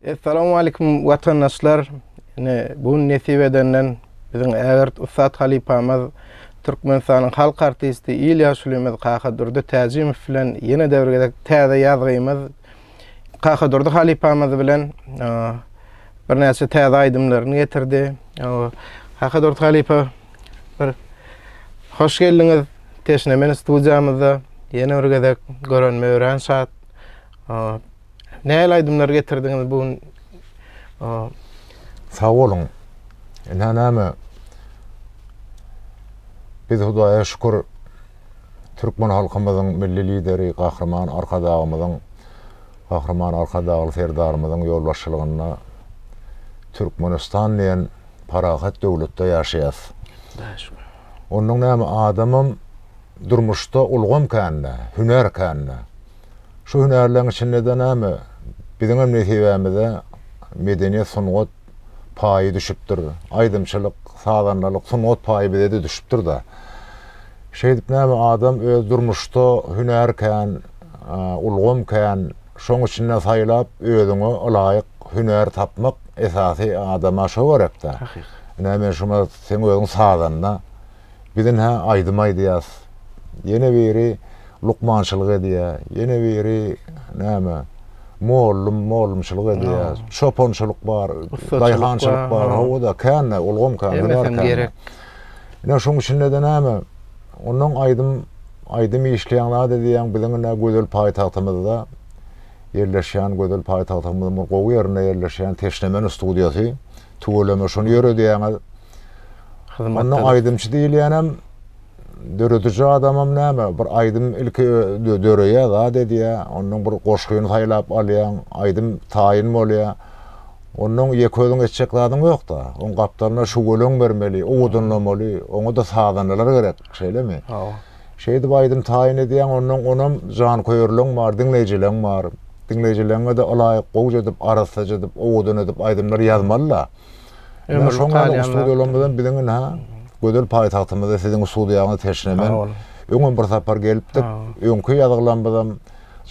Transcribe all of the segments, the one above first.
Essalamualeýkum watandaşlar. Ine bu gün nesip edenden biziň ägirt ussat halypamyz Türkmenistanyň halk artisti il ýaşulymyz Kakadurdy Täjimow bilen ýene-de bir gezek täze ýazgymyz Kakadurdy halypamyz bilen birnäçe täze aýdymlaryny getirdi. Kakadurdy halypa bir hoş geldiňiz Teşne men studiýamyzda ýene bir gezek görenime örän şat. Nähili aýdymlar getirdiňiz bu gün? Sag boluň. Ine näme? Biz Hudaýa şükür türkmen halkymyzyň milli lideri Gahryman Arkadagymyzyň Gahryman Arkadagly Serdarymyzyň ýolbaşçylygynda Türkmenistan diýen parahat döwletde ýaşaýas. Hudaýa şükür. Onnoň näme adamam durmuşda ulgam kände, hünär kände. Şu hünärleriň içinde-de näme, biziňem nesibämize medeniýet, sungat paýy düşüpdir. Aýdymçylyk, sazandalyk, sungat paýy bize-de düşüpdir-de. Şeýdip näme, adam öz durmuşda hünär kän, ulgam kän, şoň içinde saýlap özüňe ylaýyk hünär tapmak esasy adama şo gerek-dä. Hakyky. Ine men şuňa seň özüň sazanda. Biz ynha aýdym aýdýas. Ýene biri lukmançylyk edýär, ýene biri näme, mollum, mugallymçylyk edýär, çopançylyk bar, daýhançylyk bar, hawa-da, kän-de, ulgam kän, hünär kän. gerek. Ine, şoň içinde-de näme, onnoň aýdym, aýdym işleýäň, zat edýäň, biziň ine gözel paýtagtymyzda ýerleşýän, gözel paýtagtymyzyň bir gowy ýerinde ýerleşýän Teşnemen studiýasy, tüweleme, şony ýöredýäňiz. Hyzmatda. Onda aýdymçy diýilýänem dörediji adamam näme, bir aýdym ilki döreýär, zat edýär, ondan bir goşgyny saýlap alýaň, aýdym taýyn bolýar. Ondan ýeke özüň etjek zadyň ýok-da. Oň gapdalyna şüweleň bermeli, owadanlamaly, oňa-da sazandalar gerek, şeýlemi? Hawa. Şeýdip aýdym taýyn edýäň, ondan onam janköýerleň bar, diňleýjileň bar. Diňleýjileňe-de ylaýyk gowja edip, arassaja edip, owadan edip aýdymlar ýazmaly-da. Ine şoň ýaly studiýalarymyzam biziň ine gözel paýtagtymyzda siziň studiýaňyz teşne men. Öňem bir sapar gelipdik. Öňki ýazgylarymyzam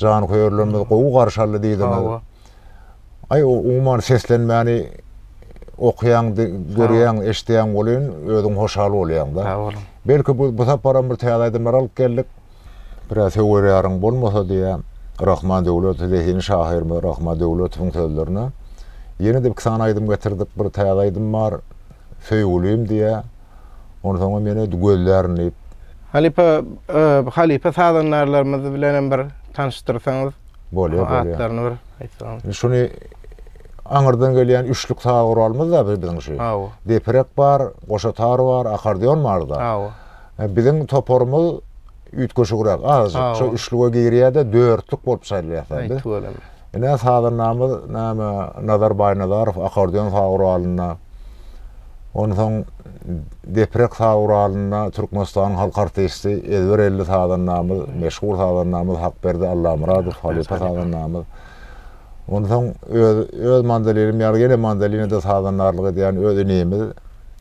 janköýerlerimiz gowy garşy aldy diýdiňiz. Aý umuman seslenmäni okaýaň, görýäň, eşidýäň welin özüň hoşal bolýaň-da. Sag boluň. Belki bu bu saparam bir täze aýdymlar alyp geldik. Biraz söwer ýaryň bolmasa diýýär. Rahman Döwletow, zehinli şahyrymyz Rahman Döwletowyň sözlerine. Ýene-de iki sany aýdym getirdik. Bir täze aýdym bar. Söýgülim diýýär. Onsoňam ýene Gözlärin diýip. Halypa, halypa sazandarlarymyz bilenem bir tanyşdyrsaňyz. Bolýar, bolýar. Atlaryny bir aýtsaňyz. Şuny aňyrdan gelýän üçlük saz guralymyz-da biziň şu. Hawa. Deprek bar, goşa tar bar, akkordeon bar-da. Hawa. Biziň toparymyz üýtgeşigräk, azajyk. Şo üçlüge girýär-de, dörtlük bolup çalýarys biz. Tüweleme. Ine, sazandamyz näme, Nazar Baýnazarow akkordeon saz guralynda. Onsoň deprek saz guralynda Türkmenistanyň halk artisti, ezber elli sazandamyz, meşhur sazandamyz Hakberdi Allamyradow, halypa sazandamyz. Onsoň öz öz mandolinim ýaly ýene mandolinada sazandarlyk edýän öz inimiz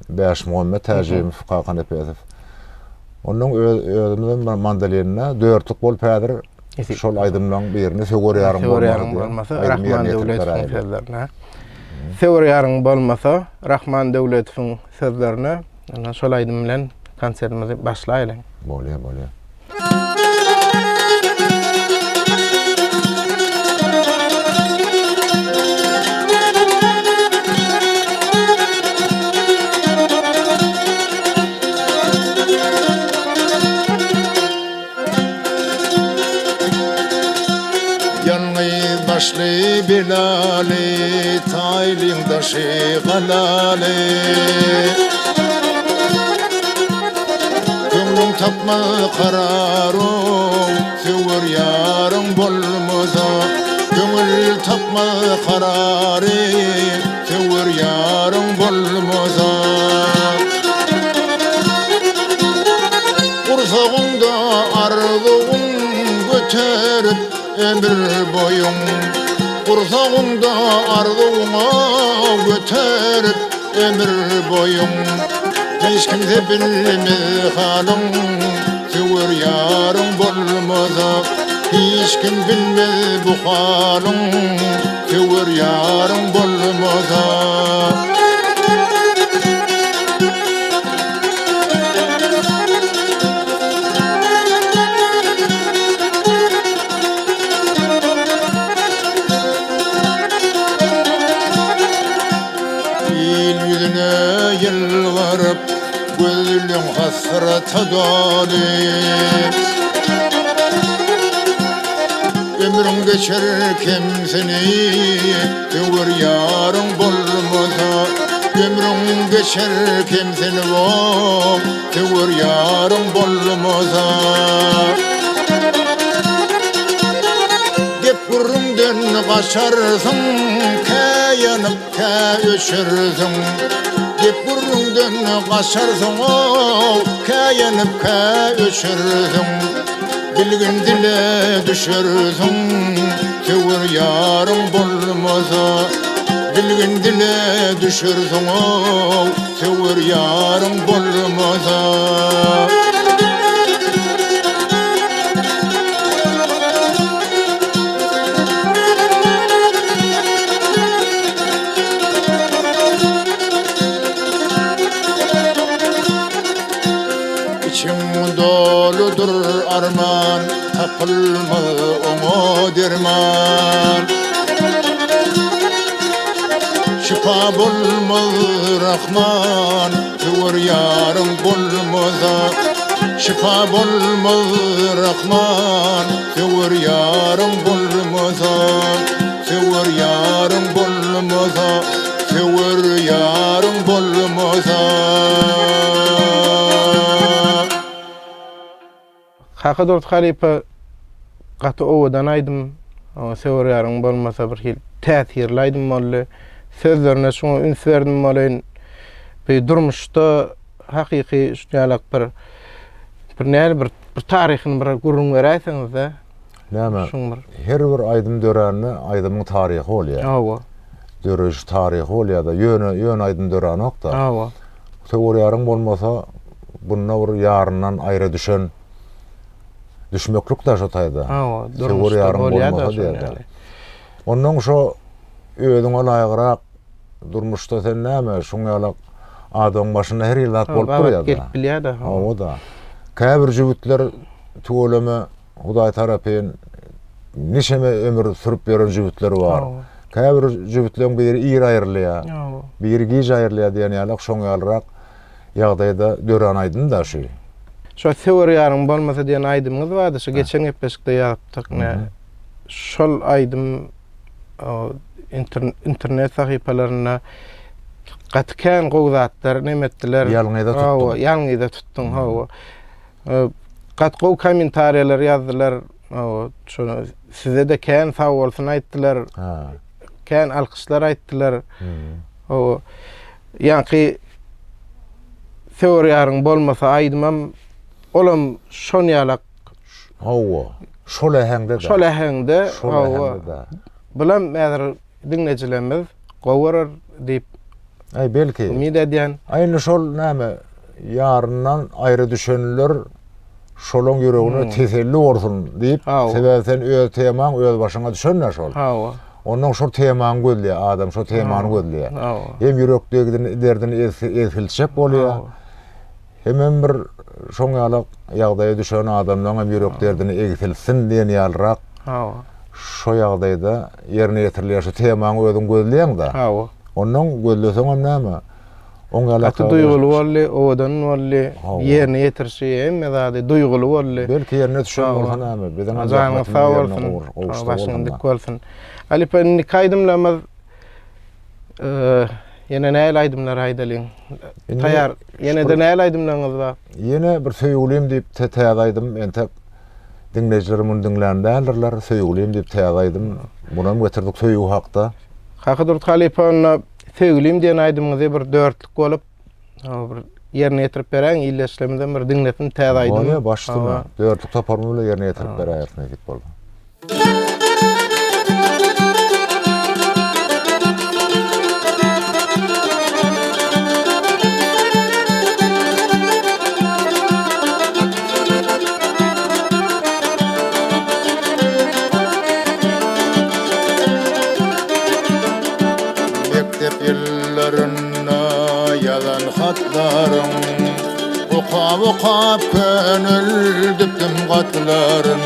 Bäşmuhammet Täjimow, Kakanepesow. Ondan öz özümizem mandolinada dörtlük bolup häzir şol aýdymlaryň birini Söwer ýaryň Söwer ýaryň bolmasa Rahman Döwletowyň sözlerine. Söwer ýaryň bolmasa Rahman Döwletowyň sözlerine. Ondan şol aýdym bilen konsertimizi başlaýalyň. Bolýar, bolýar. Ýalňyz başly belaly, Taýlyň daşy galaly. Köňlüň tapmaz kararyň, Söwer ýaryň bolmasa. Köňül tapmaz karary, Söwer ýaryň bolmasa. Gursagyňda arzuwyň göterip ömür boýuň Gursagyňda arzuwyňa göterip ömür boýuň Hiç kimse bilmez halyň söwer ýaryň bolmasa. Hiç kim bilmez bu halyň, söwer ýaryň bolmasa. Il ýüzüne ýylgyryp, gözleň hasrata doly. Ömrüň geçer kemsinip, söwer ýaryň bolmasa. Ömrüň geçer kemsinip, söwer ýaryň bolmasa. Gep-gürrüňden gaçarsyň, kä ýanyp, kä öçersiň. Gep-gürrüňden gaçarsyň-ow, kä ýanyp, kä öçersiň. Bilgin dile düşersiň, söwer ýaryň bolmasa. Bilgin dile düşersiň-ow, söwer ýaryň bolmasa. Içiň doludyr arman, tapylmaz oňa derman. Şypa bolmaz Rahman, söwer ýaryň bolmasa. Şypa bolmaz Rahman, söwer ýaryň bolmasa. Söwer ýaryň bolmasa, söwer ýaryň bolmasa. Kakadurdy halypa gaty owadan aýdym. Söwer ýaryň bolmasa bir hili täsirli aýdym boldy. Sözlerine şuňa üns berdim welin, bu durmuşda hakyky şunýalak bir bir näli bir bir taryhyny bir gürrüň beräýseňizde. Näme? Her bir aýdym dörände aýdymyň taryhy bolýar. Hawa. Döreýiş taryhy bolýar-da, ýöne ýöne aýdym döränok-da. Hawa. Söwer ýaryň bolmasa, bunda bir ýaryndan aýra düşen düşmeklik-dä şo taýda. Hawa, Söwer ýaryň bolmasa diýýär. Ondan şo özüňe laýygrak durmuşda sen näme, şuň ýaly adamyň başynda her hili zat bolup durýar-da. Gelip bilýär-de. Hawa-da. Käbir jübütler tüweleme Hudaý tarapyn niçeme ömür sürüp ýören jübütler bar. Käbir jübütleriň biri ir aýrylýar, biri giç aýrylýar diýen ýaly şoň ýalyrak ýagdaýda dörän aýdym-da şu. Şo Söwer ýaryň bolmasa diýen aýdymyňyz bardy, şu geçen gepleşikde ýazypdyk. Ine, şol aýdym internet sahypalarynda gaty kän gowy zatlar neme etdiler. Ýalňyza tutduň. Ýalňyza tutduň, hawa. Gaty gowy kommentariýalar ýazdylar. Şony size-de kän sag bolsun aýtdylar. Kän alkyşlar aýtdylar. O ýaňky söwer ýaryň bolmasa aýdymam olam şon ýalak. Hawa. Şol äheňde-de. Şol äheňde. Şol äheňde-de. Bulam häzir diňleýjilerimiz gowy görer diýip Aý belki. Umyt edýän. Aý indi şol näme ýaryndan aýra düşenler şolaň ýüregine hmm. teselli bolsun diýip, sebäbi sen öz temaň öz başyňa düşende şol. Hawa. Ondan şol temany gözleýär adam, şol temany gözleýär. Hem ýürek derdini derdini egsiltjek bolýar. Hemem bir şoň ýaly ýagdaýa düşen adamlaň hem ýürek derdini egsilsin diýen ýalyrak. Hawa. Şo ýagdaýda ýerine ýetirilýär şu temaňy özüň gözleýäň-de. Hawa. Ondan gözleseňem näme? Oň ýaly Gaty duýguly boldy, owadan boldy. Ýerine ýetirişi hemme zady duýguly boldy. Belki ýerine düşen bolsa näme? Biziň hem janyňyz sag bolsun. Başyň dik bolsun. Halypa indiki aýdymlarymyz Ýene nähili aýdymlar aýdalyň? Taýar. Ýene-de nähili aýdymlaryňyz bar? Ýene bir Söýgülim diýip täze aýdym entek diňleýjiler muny diňlän däldirler. Söýgülim diýip täze aýdym. Munam getirdik söýgi hakda. Kakadurdy halypa onda Söýgülim diýen aýdymyňyzy bir dörtlük bolup bir ýerine ýetirip beräýiň, ildeşlerimizem bir diňlesin täze aýdymy. Bolýar, baş üstüne. Dörtlük toparymyz bilen ýerine ýetirip beräýeris nesip bolsa. okap köneldipdim gatlaryn.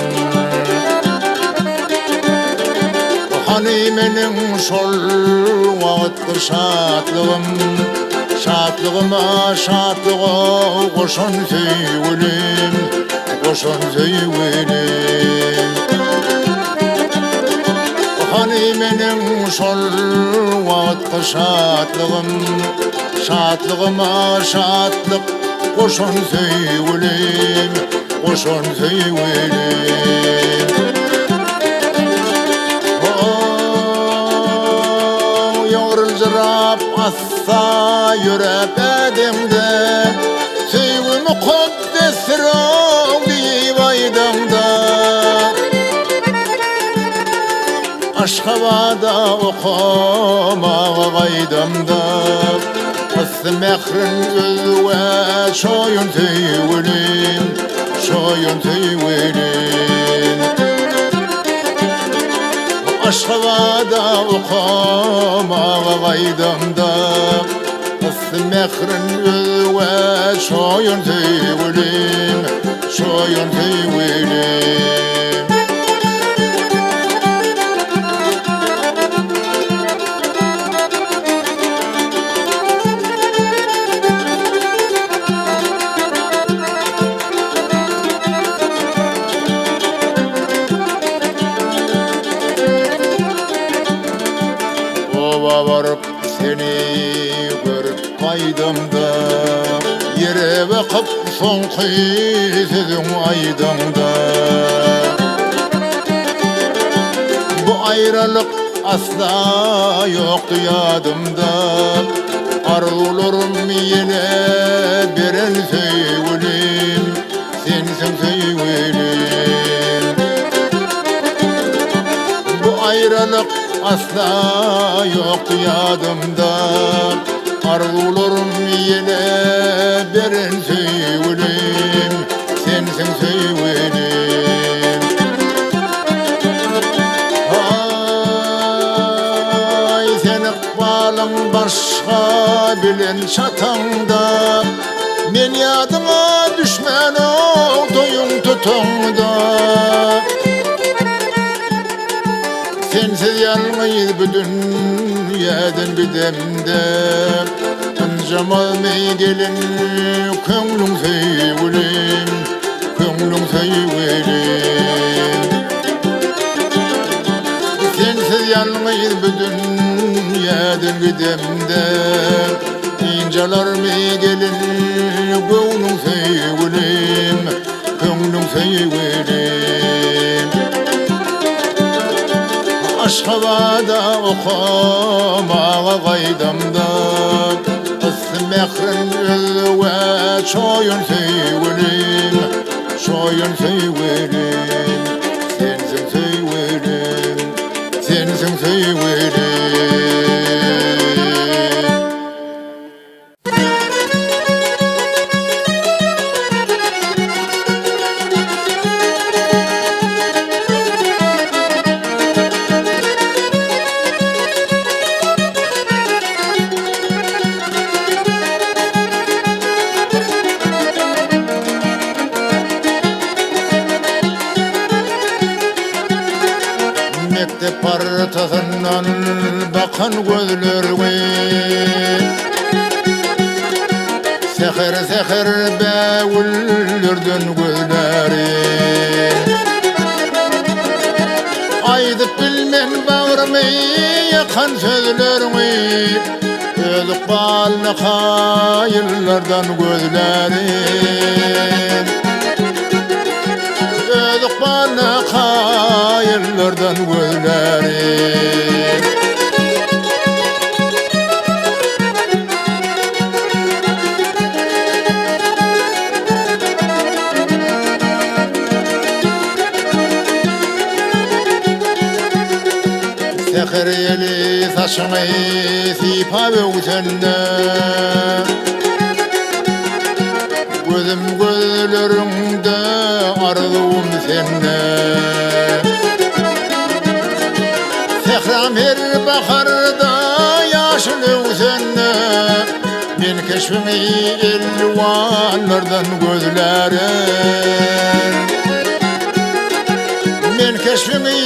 Hany meniň şol wagtky şatlygym, Şatlygyma şatlyga goşan söýgülim, Goşan söýgülim. Hany meniň şol wagtky şatlygym, Şatlygyma şatlyk goşan söýgülim, Goşan söýgülim. Ho-ow, ýygryljyrap assa ýöräp ädeňde, Söýgi mukaddesdir-ow diýip aýdaňda. Aşgabada okamaga gaýdamda, Yssy mährin özge çoýun söýgülim, çoýun söýgülim. Aşgabada okamaga gaýdamda, Yssy mährin özge çoýun söýgülim, çoýun söýgülim. Oba baryp seni görüp gaýdamda, Ýere bakyp soňky sözüň aýdaňda. Bu aýralyk asla ýokdy ýadymda, Arzuwlarym ýene beren söýgülim, Sensiň söýgülim. Bu aýralyk asla ýokdy ýadymda, Arzuwlarym ýene beren söýgülim, Sensiň söýgülim. Aý, sen ykbalyň başga bilen çataňda, Men ýadyňa düşmän-ow toýuň tutaňda. Sensiz ýalňyz bu dünýäden gidemde, Ynjamazmy gelin köňlüň söýgülim, köňlüň söýgülim. Sensiz ýalňyz bu dünýäden gidemde, Ynjalarmy gelin göwnüň söýgülim, Köňlüň söýgülim. Aşgabada okamaga gaýdamda, Yssy mährin özge çoýun söýgülim, Çoýun söýgülim, sensiň söýgülim, Sensiň söýgülim. Mekdep partasyndan bakan gözlerňi Säher-säher bägüllerden gözlärin. Aýdyp bilmen bagrymy ýakan sözlerňi, Öz ykbalyna kaýyllardan gözlärin. Öz ykbalyna kaýyllardan gözlärin. Säher ýeli saçyňy sypap öwsende, Gözüm gözleriňde, arzuwym sende. Sähram her baharda ýaşyl öwsende, Men. keşbiňi elwanlardan gözlärin. Men keşbiňi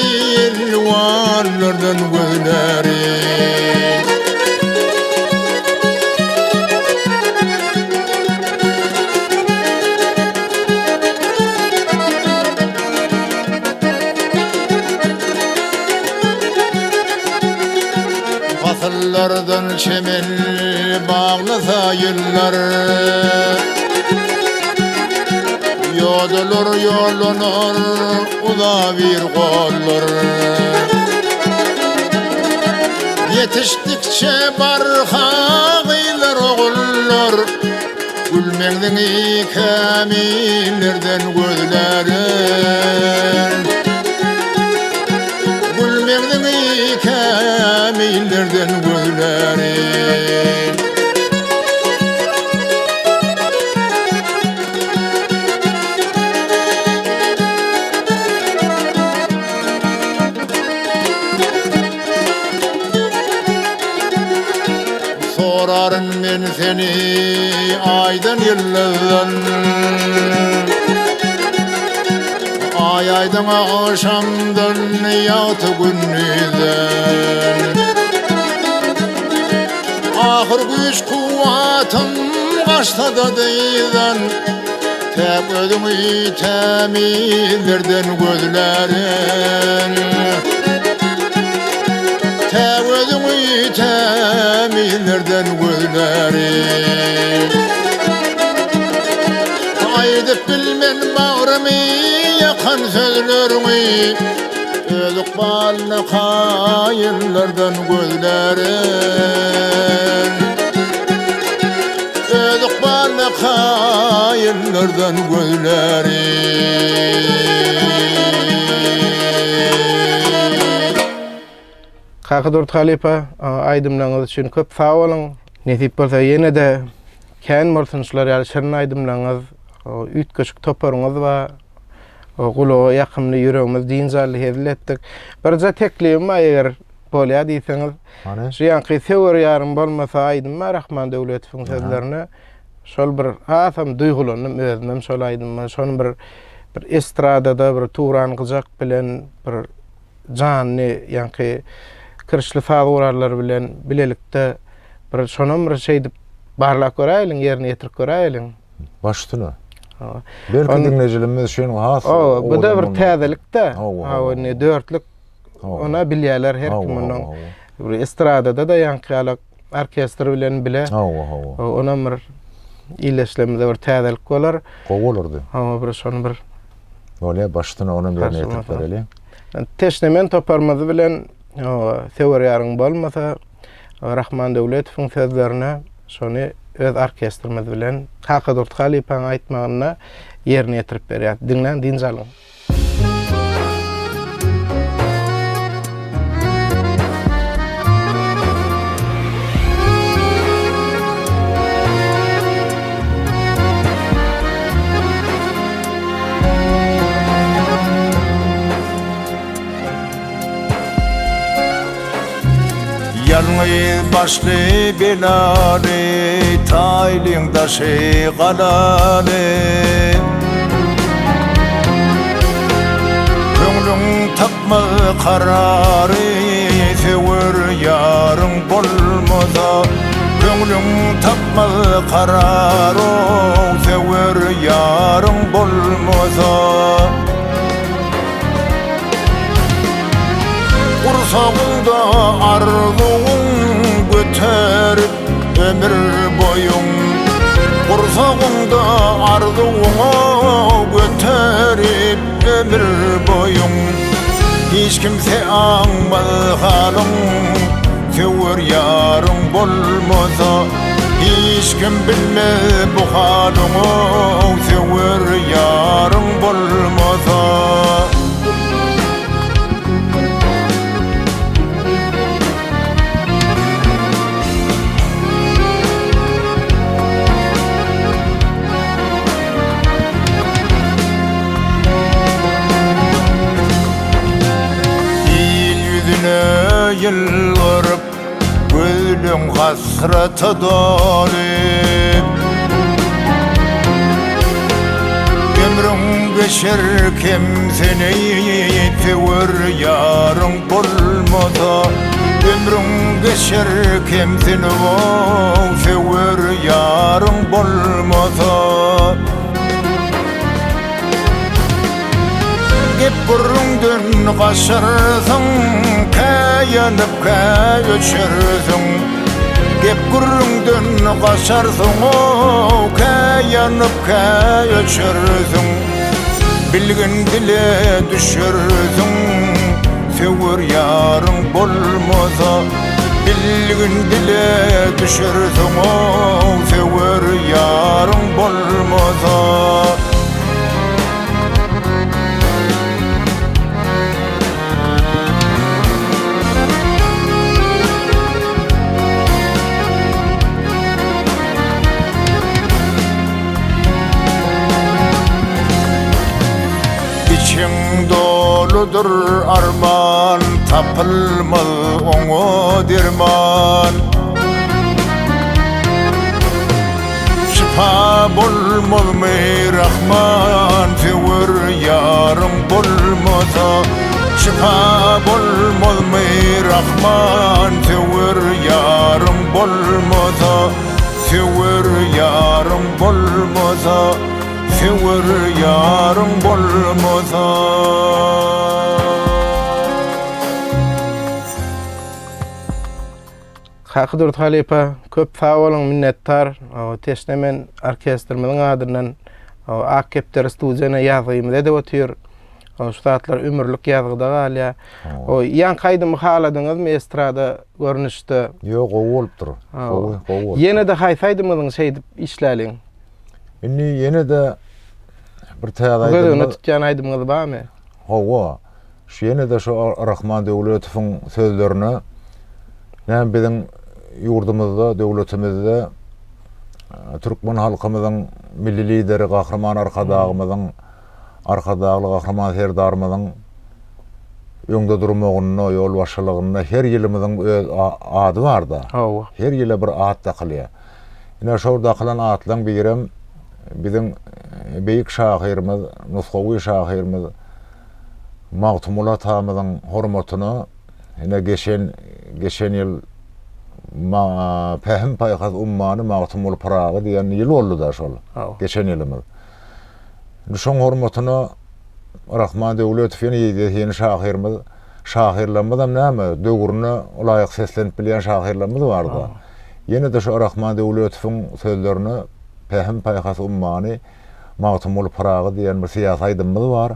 elwanlardan gözlärin. Pasyllardan çemen baglasa ýyllar Ýodalar ýollanar uzabir gollar Ýetişdikçe barha gyzlar ogullar Gül meňziňi kämillerden gözlärin. Gül meňziňi kämillerden gözlärin. Soraryn men seni aýdan ýyldyzdan Aý aýdyň agşamdan ýagty gündizden Ahyr güýç kuwwatym gaçsa-da dyzdan Täk özüňi tämizlerden gözlärin. Täk özüňi tämizlerden gözlärin. Aýdyp bilmen bagrymy ýakan sözleriňi, Öz ykbalyna kaýyllardan gözlärin. Öz ykbalyna kaýyllardan gözlärin. Kakadurdy halypa, aýdymlaryňyz üçin köp sag boluň. Nesip bolsa ýene-de kän bolsun şular ýaly şirin aýdymlaryňyz, üýtgeşik toparyňyz bar. Gulaga ýakymly, ýüregimiz dynç aldy, hezil etdik. Birje teklibim bar eger bolýar diýseňiz. Hany? Şu ýaňky Söwer ýarym bolmasa aýdym bar Rahman Döwletowyň sözlerine. Şol bir hasam duýgulandym özümem şol aýdyma. Şony bir bir estradada bir Turan gyjak bilen bir janly ýaňky kirişli saz gurallary bilen bilelikde bir şonam bir şeýdip barlap göräýeliň, ýerine ýetirip göräýeliň. Baş üstüne. Belki diňleýjilerimiz üçin has Hawa, bu-da bir täzelik-de. Hawa, indi dörtlük Ona bilýärler her kim onuň. Bir estradada-da ýaňky ýaly orkestr bilen bile. Hawa, hawa. Onam bir illeşlemizde bir täzelik bolar. Gowy bolardy. Hawa, bir şony bir Bolýar, başdan onam ýerine ýetirip bereli. Teşnemen toparymyz bilen söwer ýaryň bolmasa Rahman Döwletowyň sözlerine şony öz orkestrimiz bilen Kakadurdy halypaň aýtmagynda ýerine ýetirip berýäris. Diňläň, dynç alyň. Ýalňyz başly belaly, Taýlyň daşy galaly. Köňlüň tapmaz karary, Söwer ýaryň bolmasa. Köňlüň tapmaz karary, Söwer ýaryň bolmasa. Gursagyňda arzuwyň göterip ömür boýuň Gursagyňda arzuwyňa göterip ömür boýuň Hiç kimse aňmaz halyň söwer ýaryň bolmasa Hiç kim bilmez bu halyňy söwer ýaryň bolmasa. Il ýüzüne ýylgyryp, gözleň hasrata doly. geçer kemsenip söwer ýaryň bolmasa Ömrüň geçer kemsinip söwer ýaryň bolmasa Gep gürrüňden gaçarsyň, kä ýanyp, kä öçersiň. Gep gürrüňden gaçarsyň-ow, kä ýanyp, kä öçersiň. Bilgin dile düşersiň, söwer ýaryň bolmasa. Bilgin dile düşersiň-ow, söwer ýaryň bolmasa. Içiň doludyr arman, tapylmaz oňa derman. Şypa bolmazmy Rahman söwer ýaryň bolmasa Şypa bolmazmy Rahman söwer ýaryň bolmasa Söwer ýaryň bolmasa Söwer ýaryň bolmasa. Kakadurdy halypa köp sag boluň minnetdar teşne men orkestrimiziň adyndan Ak kepderi studiýana ýazgymyz edip otyr. Şu zatlar ömürlik ýazgyda galýar. O ýaňky aýdymy haladyňyzmy estrada görnüşde? Ýok, gowy bolupdyr. Gowy, gowy bolupdyr. Ýene-de haýsy aýdymyňyzy şeýdip işläliň? Indi ýene-de bir täze aýdym. Göz öňünde tutýan aýdymyňyz barmy? Hawa. Şu ýene-de şu Rahman Döwletowyň sözlerine näme biziň ýurdumyzda, döwletimizde türkmen halkymyzyň Milli Lideri Gahryman Arkadagymyzyň, Arkadagly Gahryman Serdarymyzyň öňde durmagynda, ýolbaşçylygynda her ýylymyzyň öz ady bar-da. Hawa. Her ýyla bir at dakylýar. Ine şol dakylan atlaryň birem biziň beýik şahyrymyz, nusgawy şahyrymyz Magtymguly atamyzyň hormatyna ine geçen geçen ýyl Pähim-paýhas ummany Magtymguly Pyragy diýen ýyl boldy-da şol. Geçen ýylymyz. Indi şoň hormatyna Rahman Döwletow ýene ýene şahyrymyz, şahyrlarymyzam näme, döwrüne laýyk seslenip bilýän şahyrlarymyz bar-da. Ýene-de şu Rahman Döwletowyň sözlerine Pähim-paýhas ummany Magtymguly Pyragy diýen bir syýasy aýdymymyz bar.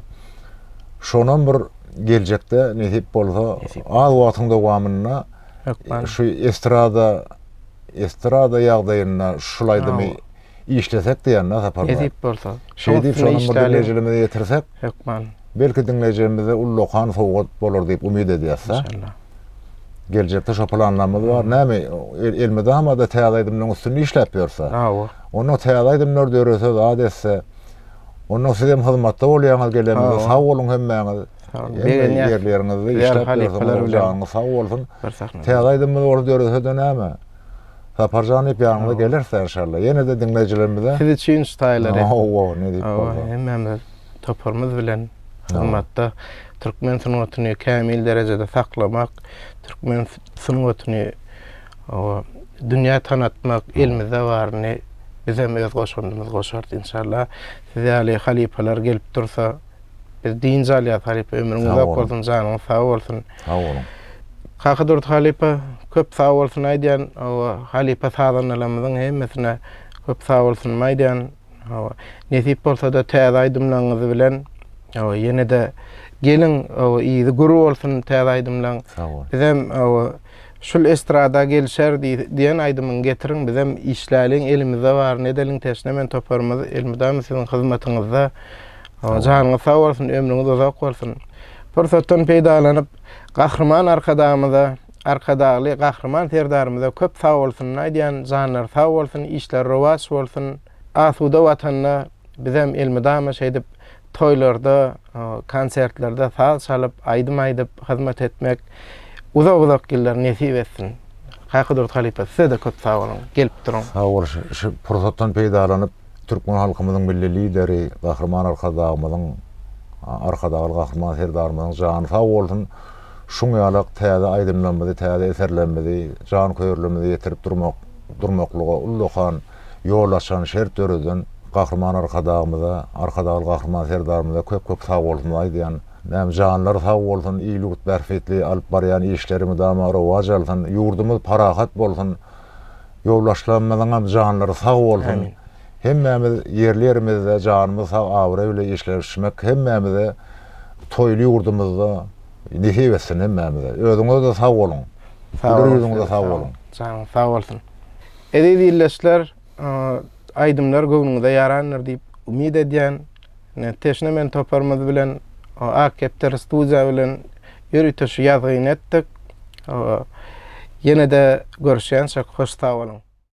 Şonam bir geljekde nesip bolsa az wagtyň dowamynda şu estrada estrada ýagdaýynda şul aýdymy işlesek diýen-de Saparmyrat. Nesip bolsa. Şeýdip şonam bir diňleýjilerimize ýetirsek. Hökman. Belki diňleýjilerimize ullakan sowgat bolar diýip umyt edýäs-de. Inşallah. Geljekde şo planlarymyz bar. Näme, elmydama-da täze aýdymlaryň üstünde işläp ýörse. Hawa. Onda täze aýdymlar dörese, zat etse, onda siz hem hyzmatda bolýaňyz gelenimizde. Sag boluň hemmäňiz. Begenýäs. Ýerleriňizde işläp ýörseňiz, janyňyz sag bolsun. Täze aýdymymyz bolsa dörese-de näme? Saparjan diýip ýanyňyza geleris-dä enşalla. Ýene-de diňleýjilerimize. Siz üçin şu taýlary. Hawa, nesip bolsa. Hemmämiz toparymyz bilen hyzmatda türkmen sungatyny kämil derejede saklamak, türkmen sungatyny dünýä tanatmak elimizde baryny bizem öz goşandymyzy goşarys inşallah. Siz ýaly halypalar gelip dursa biz dynç alýas halypa ömrüň uzak bolsun janyňyz sag bolsun. Sag boluň. Kakadurdy halypa köp sag bolsun aýdýan halypa sazandalarymyzyň hemmesine köp sag bolsunymy aýdýan. Hawa. Nesip bolsa-da täze aýdymlaryňyz bilen hawa ýene-de geliň, hawa yzy gür bolsun täze aýdymlaň. Sag bol. Bizem hawa şul estrada gelişer diýen aýdymyňy getiriň, bizem işläliň, elimizde baryny edeliň teşne men toparymyz elmydama siziň hyzmatyňyzda. Hawa janyňyz sag bolsun, ömrüňiz uzak bolsun. Pursatdan peýdalanyp Gahryman Arkadagymyza, Arkadagly Gahryman Serdarymyza köp sag bolsunyny aýdýan, janlary sag bolsun, işleri rowaç bolsun. Asuda Watanda bizem elmydama şeýdip toýlarda, konsertlerde saz çalyp, aýdym aýdyp hyzmat etmek uzak-uzak ýyllar nesip etsin. Kakadurdy halypa size-de köp sag boluň, gelip duruň. Sag bol, şu pursatdan peýdalanyp. Türkmen halkymyzyň Milli Lideri Gahryman Arkadagymyzyň, Arkadagly Gahryman Serdarymyzyň jany sag bolsun, şuň ýalak täze aýdymlarymyzy, täze eserlerimizi janköýerlerimize ýetirip durmak, durmaklyga ullakan ýol açan, şert döreden Gahryman Arkadagymyza, Arkadagly Gahryman Serdarymyza köp-köp sagbolsunymyzy aýdýan. Näme janlary sag bolsun, il-ýurt bähbitli alyp barýan işleri mydama rowaç alsyn, ýurdumyz parahat bolsun, ýoldaşlarymyzyňam janlary sag bolsun. Hemmämiz ýerli-ýerimizde janymyz sag, abraý bile işleşmek hemmämize toýly ýurdumyzda nesip etsin hemmämize. Özüňize-de sag boluň. Güler ýüzüňize sag boluň. Janyňyz sag bolsun. Eziz ildeşler, aýdymlar göwnüňize ýarandyr diýip umyt edýän. Ine, Teşne men toparymyz bilen Ak kepder studiýa bilen ýörite şu ýazgyny etdik. Ýene-de görüşýänçäk hoş sag boluň.